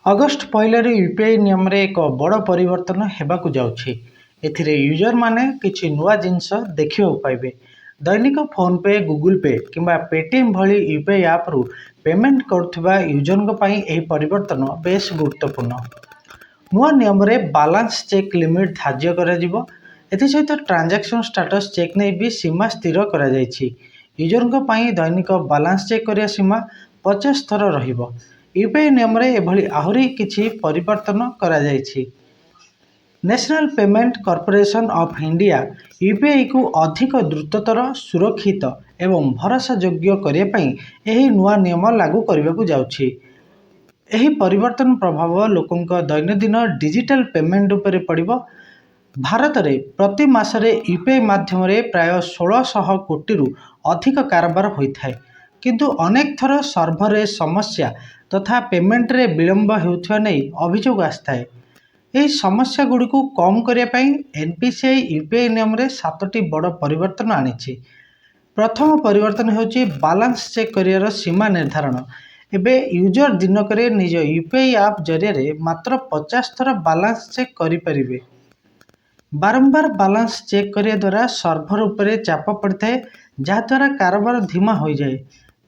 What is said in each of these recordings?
August 1ରୁ UPI ନିୟମରେ ଏକ ବଡ଼ ପରିବର୍ତ୍ତନ ହେବାକୁ ଯାଉଛି। ଏଥିରେ ୟୁଜରମାନେ କିଛି ନୂଆ ଜିନିଷ ଦେଖିବାକୁ ପାଇବେ। ଦୈନିକ ଫୋନ୍ପେ, ଗୁଗୁଲ ପେ କିମ୍ବା ପେଟିଏମ୍ ଭଳି ୟୁପିଆଇ ଆପ୍ରୁ ପେମେଣ୍ଟ କରୁଥିବା ୟୁଜରଙ୍କ ପାଇଁ ଏହି ପରିବର୍ତ୍ତନ ବେଶ୍ ଗୁରୁତ୍ୱପୂର୍ଣ୍ଣ। ନୂଆ ନିୟମରେ ବାଲାନ୍ସ ଚେକ୍ ଲିମିଟ୍ ଧାର୍ଯ୍ୟ କରାଯିବ। ଏଥିସହିତ ଟ୍ରାଞ୍ଜାକ୍ସନ୍ ଷ୍ଟାଟସ୍ ଚେକ୍ ନେଇ ବି ସୀମା ସ୍ଥିର କରାଯାଇଛି। ୟୁଜରଙ୍କ ପାଇଁ ଦୈନିକ ବାଲାନ୍ସ ଚେକ୍ କରିବା ସୀମା 50 ଥର ରହିବ। ୟୁପିଆଇ ନିୟମରେ ଏଭଳି ଆହୁରି କିଛି ପରିବର୍ତ୍ତନ କରାଯାଇଛି। National payment corporation of India ୟୁପିଆଇକୁ ଅଧିକ ଦ୍ରୁତତର, ସୁରକ୍ଷିତ ଏବଂ ଭରସାଯୋଗ୍ୟ କରିବା ପାଇଁ ଏହି ନୂଆ ନିୟମ ଲାଗୁ କରିବାକୁ ଯାଉଛି। ଏହି ପରିବର୍ତ୍ତନ ପ୍ରଭାବ ଲୋକଙ୍କ ଦୈନନ୍ଦିନ ଡିଜିଟାଲ ପେମେଣ୍ଟ ଉପରେ ପଡ଼ିବ। ଭାରତରେ ପ୍ରତି ମାସରେ ୟୁପିଆଇ ମାଧ୍ୟମରେ ପ୍ରାୟ 1600 କୋଟିରୁ ଅଧିକ କାରବାର ହୋଇଥାଏ। କିନ୍ତୁ ଅନେକ ଥର ସର୍ଭରରେ ସମସ୍ୟା ତଥା ପେମେଣ୍ଟରେ ବିଳମ୍ବ ହେଉଥିବା ନେଇ ଅଭିଯୋଗ ଆସିଥାଏ। ଏହି ସମସ୍ୟାଗୁଡ଼ିକୁ କମ୍ କରିବା ପାଇଁ ଏନ୍ପିସିଆଇ ୟୁପିଆଇ ନିୟମରେ ସାତଟି ବଡ଼ ପରିବର୍ତ୍ତନ ଆଣିଛି। ପ୍ରଥମ ପରିବର୍ତ୍ତନ ହେଉଛି ବାଲାନ୍ସ ଚେକ୍ କରିବାର ସୀମା ନିର୍ଦ୍ଧାରଣ। ଏବେ ୟୁଜର ଦିନକରେ ନିଜ ୟୁପିଆଇ ଆପ୍ ଜରିଆରେ ମାତ୍ର 50 ଥର ବାଲାନ୍ସ ଚେକ୍ କରିପାରିବେ। ବାରମ୍ବାର ବାଲାନ୍ସ ଚେକ୍ କରିବା ଦ୍ୱାରା ସର୍ଭର ଉପରେ ଚାପ ପଡ଼ିଥାଏ, ଯାହାଦ୍ୱାରା କାରବାର ଧୀମା ହୋଇଯାଏ।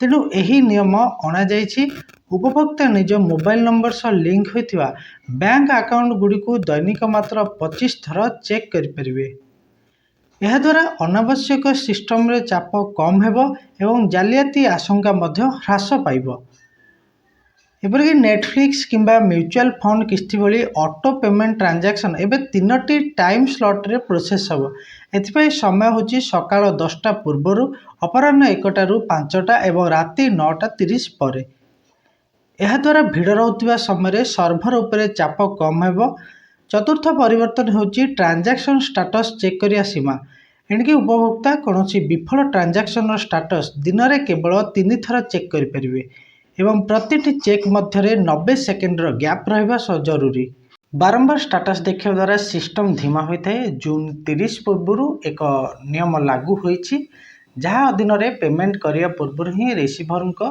ତେଣୁ ଏହି ନିୟମ ଅଣାଯାଇଛି। ଉପଭୋକ୍ତା ନିଜ ମୋବାଇଲ ନମ୍ବର ସହ ଲିଙ୍କ ହୋଇଥିବା ବ୍ୟାଙ୍କ ଆକାଉଣ୍ଟଗୁଡ଼ିକୁ ଦୈନିକ ମାତ୍ର 25 ଥର ଚେକ୍ କରିପାରିବେ। ଏହାଦ୍ୱାରା ଅନାବଶ୍ୟକ ସିଷ୍ଟମରେ ଚାପ କମ୍ ହେବ ଏବଂ ଜାଲିଆତି ଆଶଙ୍କା ମଧ୍ୟ ହ୍ରାସ ପାଇବ। ଏପରିକି ନେଟଫ୍ଲିକ୍ସ କିମ୍ବା ମ୍ୟୁଚୁଆଲ ଫଣ୍ଡ କିସ୍ତି ଭଳି ଅଟୋ ପେମେଣ୍ଟ ଟ୍ରାଞ୍ଜାକ୍ସନ୍ ଏବେ ତିନୋଟି ଟାଇମ୍ ସ୍ଲଟ୍ରେ ପ୍ରୋସେସ୍ ହେବ। ଏଥିପାଇଁ ସମୟ ହେଉଛି ସକାଳ 10ଟା ପୂର୍ବରୁ, ଅପରାହ୍ନ 1ଟାରୁ 5ଟା ଏବଂ ରାତି 9:30 ପରେ। ଏହାଦ୍ୱାରା ଭିଡ଼ ରହୁଥିବା ସମୟରେ ସର୍ଭର ଉପରେ ଚାପ କମ୍ ହେବ। ଚତୁର୍ଥ ପରିବର୍ତ୍ତନ ହେଉଛି ଟ୍ରାଞ୍ଜାକ୍ସନ୍ ଷ୍ଟାଟସ୍ ଚେକ୍ କରିବା ସୀମା। ଏଣିକି ଉପଭୋକ୍ତା କୌଣସି ବିଫଳ ଟ୍ରାଞ୍ଜାକ୍ସନର ଷ୍ଟାଟସ୍ ଦିନରେ କେବଳ ତିନି ଥର ଚେକ୍ କରିପାରିବେ ଏବଂ ପ୍ରତିଟି ଚେକ୍ ମଧ୍ୟରେ 90 ସେକେଣ୍ଡର ଗ୍ୟାପ୍ ରହିବା ଜରୁରୀ। ବାରମ୍ବାର ଷ୍ଟାଟସ୍ ଦେଖିବା ଦ୍ୱାରା ସିଷ୍ଟମ ଧୀମା ହୋଇଥାଏ। ଜୁନ୍ 30 ପୂର୍ବରୁ ଏକ ନିୟମ ଲାଗୁ ହୋଇଛି, ଯାହା ଅଧୀନରେ ପେମେଣ୍ଟ କରିବା ପୂର୍ବରୁ ହିଁ ରିସିଭରଙ୍କ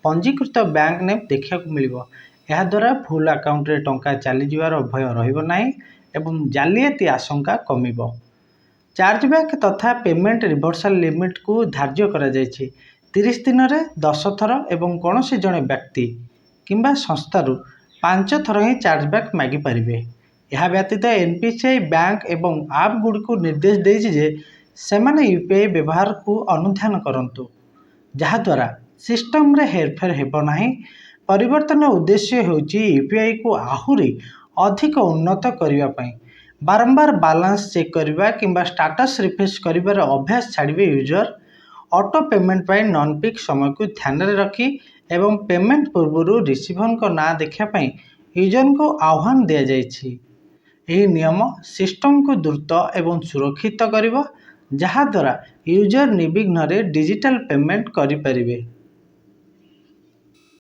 ପଞ୍ଜୀକୃତ ବ୍ୟାଙ୍କ ନେମ୍ ଦେଖିବାକୁ ମିଳିବ। ଏହାଦ୍ୱାରା ଭୁଲ ଆକାଉଣ୍ଟରେ ଟଙ୍କା ଚାଲିଯିବାର ଭୟ ରହିବ ନାହିଁ ଏବଂ ଜାଲିଆତି ଆଶଙ୍କା କମିବ। ଚାର୍ଜବ୍ୟାକ୍ ତଥା ପେମେଣ୍ଟ ରିଭର୍ସାଲ ଲିମିଟକୁ ଧାର୍ଯ୍ୟ କରାଯାଇଛି 30 ଦିନରେ 10 ଥର ଏବଂ କୌଣସି ଜଣେ ବ୍ୟକ୍ତି କିମ୍ବା ସଂସ୍ଥାରୁ ପାଞ୍ଚ ଥର ହିଁ ଚାର୍ଜବ୍ୟାକ୍ ମାଗିପାରିବେ। ଏହା ବ୍ୟତୀତ ଏନ୍ପିସିଆଇ ବ୍ୟାଙ୍କ ଏବଂ ଆପ୍ଗୁଡ଼ିକୁ ନିର୍ଦ୍ଦେଶ ଦେଇଛି ଯେ ସେମାନେ ୟୁପିଆଇ ବ୍ୟବହାରକୁ ଅନୁଧ୍ୟାନ କରନ୍ତୁ, ଯାହାଦ୍ୱାରା ସିଷ୍ଟମରେ ହେରଫେର ହେବ ନାହିଁ। ପରିବର୍ତ୍ତନର ଉଦ୍ଦେଶ୍ୟ ହେଉଛି ୟୁପିଆଇକୁ ଆହୁରି ଅଧିକ ଉନ୍ନତ କରିବା ପାଇଁ। ବାରମ୍ବାର ବାଲାନ୍ସ ଚେକ୍ କରିବା କିମ୍ବା ଷ୍ଟାଟସ୍ ରିଫ୍ରେଶ କରିବାର ଅଭ୍ୟାସ ଛାଡ଼ିବେ ୟୁଜର। ଅଟୋ ପେମେଣ୍ଟ ପାଇଁ ନନ୍ ପିକ୍ ସମୟକୁ ଧ୍ୟାନରେ ରଖି ଏବଂ ପେମେଣ୍ଟ ପୂର୍ବରୁ ରିସିଭରଙ୍କ ନାଁ ଦେଖିବା ପାଇଁ ୟୁଜରଙ୍କୁ ଆହ୍ୱାନ ଦିଆଯାଇଛି। ଏହି ନିୟମ ସିଷ୍ଟମକୁ ଦ୍ରୁତ ଏବଂ ସୁରକ୍ଷିତ କରିବ, ଯାହାଦ୍ୱାରା ୟୁଜର ନିର୍ବିଘ୍ନରେ ଡିଜିଟାଲ ପେମେଣ୍ଟ କରିପାରିବେ।